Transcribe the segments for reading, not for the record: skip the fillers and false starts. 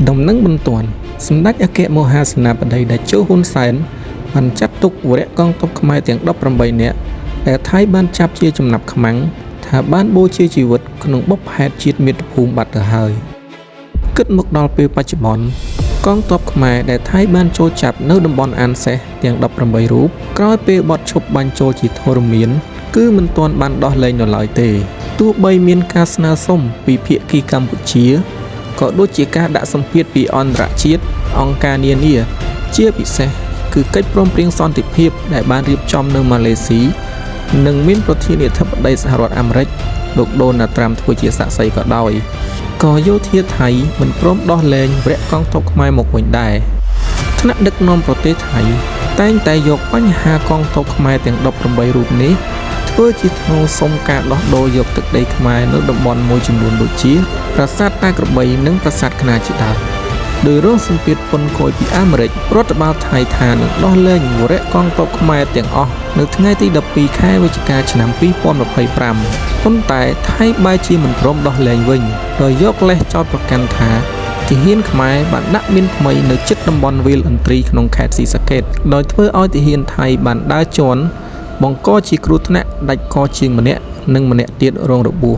ដំណឹងបន្ទាន់សម្ដេចអគ្គមហាសេនាបតីតេជោហ៊ុនសែនបានចាត់ទុកវរៈកងទ័ពខ្មែរទាំង18នាក់ដែលថៃបានចាប់ជាចំណាប់ខ្មាំងថាបានបូជាជីវិតក្នុងបុព្វហេតុជាតិមាតុភូមិបាត់ទៅហើយគិតមកដល់ពេលបច្ចុប្បន្នកងទ័ពខ្មែរដែលថៃបានចូលចាប់នៅតំបន់អានសេះទាំង18រូបក្រោយពេលបទឈប់បាញ់ចូលជាធរមានគឺមិនទាន់បានដោះលែងនៅឡើយទេទោះបីមានការស្នើសុំពីភាគីកម្ពុជាក៏ដូចជាការដាក់សម្ពាធពីអន្តរជាតិអង្គការនានាជាពិសេសគឺកិច្ចព្រមព្រៀងសន្តិភាពដែលបានរៀបចំនៅម៉ាឡេស៊ីនិងមានប្រធានាធិបតីសហរដ្ឋអាមេរិកលោកដូណាល់ត្រាំធ្វើជាសាក្សីក៏ដោយក៏យោធាថៃមិនព្រមដោះលែងវរៈកងទ័ពខ្មែរមកវិញដែរថ្នាក់ដឹកនាំប្រទេសថៃតែងតែយកបញ្ហាកងទ័ពខ្មែរទាំង18រូបនេះធ្វើជាថ្នូរសុំការដោះដូរយកទឹកដីខ្មែរនៅតំបន់មួយចំនួនដូចជាប្រាសាទតាក្របីនិងប្រាសាទខ្នាជាដើមដោយរងសម្ពាធពន្ធគយពីអាមេរិករដ្ឋបាលថៃថានឹងដោះលែងវរៈកងទ័ពខ្មែរទាំងអស់នៅថ្ងៃទី12ខែវិច្ឆិកាឆ្នាំ2025ប៉ុន្តែថៃបែរជាមិនព្រមដោះលែងវិញដោយយកលេសចោទប្រកាន់ថាទាហានខ្មែរបានដាក់មានថ្មីនៅជិតតំបន់វាលឥន្ទ្រីក្នុងខេត្តស៊ីសាកេតដោយធ្វើឲ្យទាហានថៃបានដើរជាន់បង្កជាគ្រោះថ្នាក់ដាច់កជាងម្នាក់និងម្នាក់ទៀតរងរបួស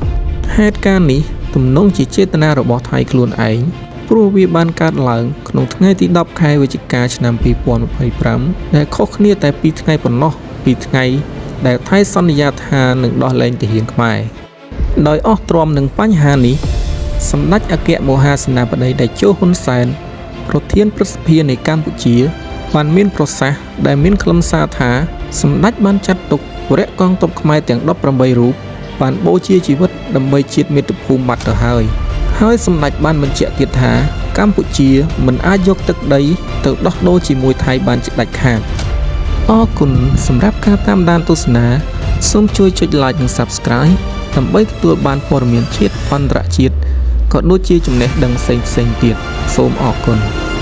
ហេតុការណ៍នេះទំនងជាចេតនារបស់ថៃខ្លួនឯងព្រោះវាបានកើតឡើងក្នុងថ្ងៃទី10ខែវិច្ឆិកាឆ្នាំ2025ដែលខុសគ្នាតែ2ថ្ងៃប៉ុណ្ណោះពីថ្ងៃដែលថៃសន្យាថានឹងដោះលែងទាហានខ្មែរដោយអស់ទ្រាំនឹងបញ្ហានេះសម្ដេចអគ្គមហាសេនាបតីតេជោហ៊ុនសែនប្រធានព្រឹទ្ធសភានៃកម្ពុជាបានមានប្រសាសន៍ដែលមានខ្លឹមសារថាសម្ដេចបានចាត់ទុកវរៈកងទ័ពខ្មែរទាំង18រូបបានបូជាជីវិតដើម្បីជាតិមាតុភូមិបាត់ទៅហើយហើយសម្ដេចបានបញ្ជាក់ទៀតថាកម្ពុជាមិនអាចយកទឹកដីទៅដោះដូរជាមួយថៃបានជាដាច់ខាតអរគុណសម្រាប់ការតាមដានទស្សនាសូមជួយចុច Like និង Subscribe ដើម្បីទទួលបានព័ត៌មានជាតិអន្តរជាតិក៏ដូចជាចំណេះដឹងផ្សេងៗទៀតសូមអរគុណ។